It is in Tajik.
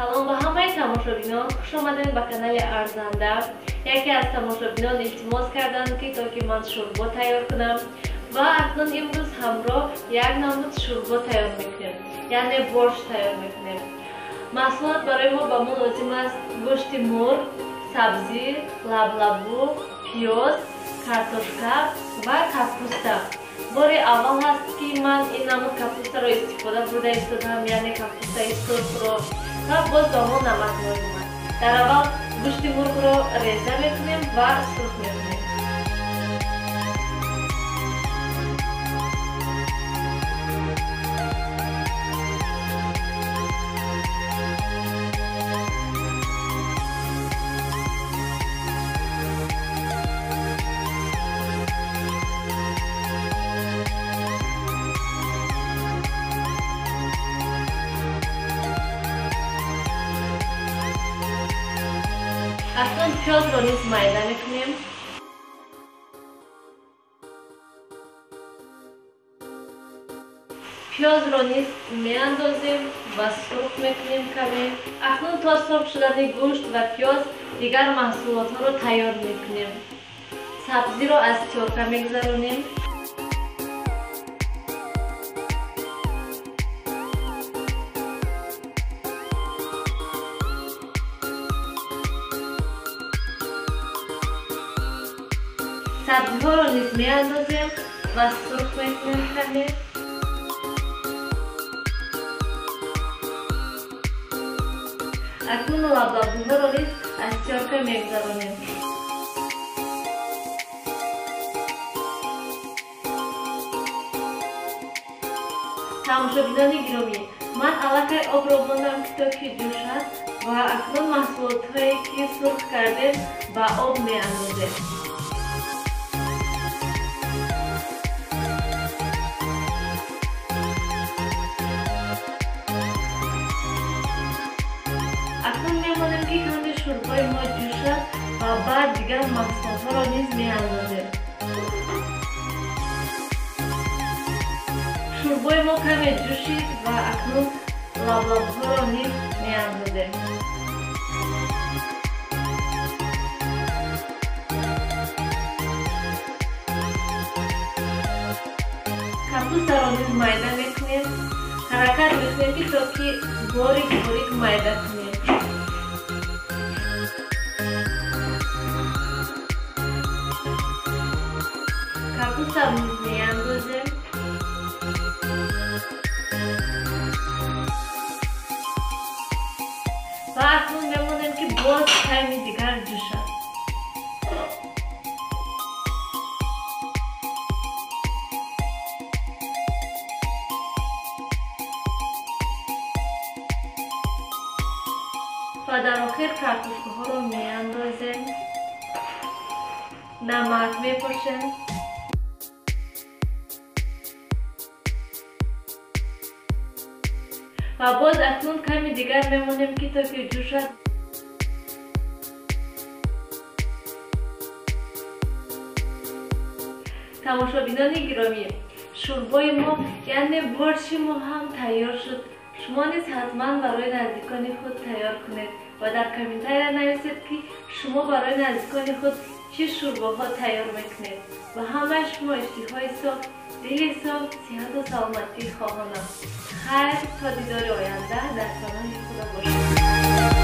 Салом ба ҳамаи тамошобинон, хуш омадед ба канали Арзанда. Яке аз тамошобинон илтимос карданд, ки то ки ман шӯрбо тайёр кунам ва акнун имрӯз ҳамроҳ як намуд шӯрбо тайёр мекунем, яъне борщ тайёр мекунем. Маҳсулот барои мо ба мо лозим аст гӯшти мурғ, сабзӣ, лаблабу, пиёз, картошка ва капуста. Бори аввал ҳаст, ки ман ин намуд капустаро истифода бурда истодам, яъне капустаи сурхро, ва боз ба мо намак лозим аст. Дар аввал гӯшти мурғро реза мекунем ва сурх мекунем. Акнун пиёзро низ майда мекунем. Пиёзро низ меандозем ва сурх мекунем каме. Акнун то сурх шудани гӯшт ва пиёз дигар маҳсулотҳоро тайёр мекунем. Сабзиро аз тёрка мегузаронем. Сабзиҳоро низ меандозем ва сурх мекунем каме. Акнун лаблабуҳоро низ аз тёрка мегузаронем. Тамошобинони гиромӣ, ман аллакай обро мондам, ки то ки ҷӯшад, ва акнун маҳсулотҳое ки сурх кардем ба об меандозем. Акнун мемонем, ки каме шӯрбои мо ҷӯшад ва баъд дигар маҳсулотҳоро низ меандозем. Шӯрбои мо каме ҷӯшид ва акнун лаблабҳоро низ меандозем. Капустаро низ майда мекунем. Ҳаракат мекунем, ки то ки борик борик майда кунем. Капустаро низ меандозем. Ва акнун мемонем, ки боз ками дигар ҷӯшад. Ва дар охир картошкаҳоро меандозем, намак мепошем. Ва боз акнун ками дигар мемонем, ки то ки ҷӯшад. Тамошобинони гиромӣ, шӯрбои мо, яъне борщи мо ҳам тайёр шуд. Шумо низ ҳатман барои наздикони худ тайёр кунед ва дар комментария нависед, ки шумо барои наздикони худ чӣ шӯрбоҳо тайёр мекунед. Ва ҳамаи шумо иштиҳои соф, дили соф, сиҳату саломатӣ хоҳонам. Хайр, то дидори оянда дар паноҳи Худо бошед.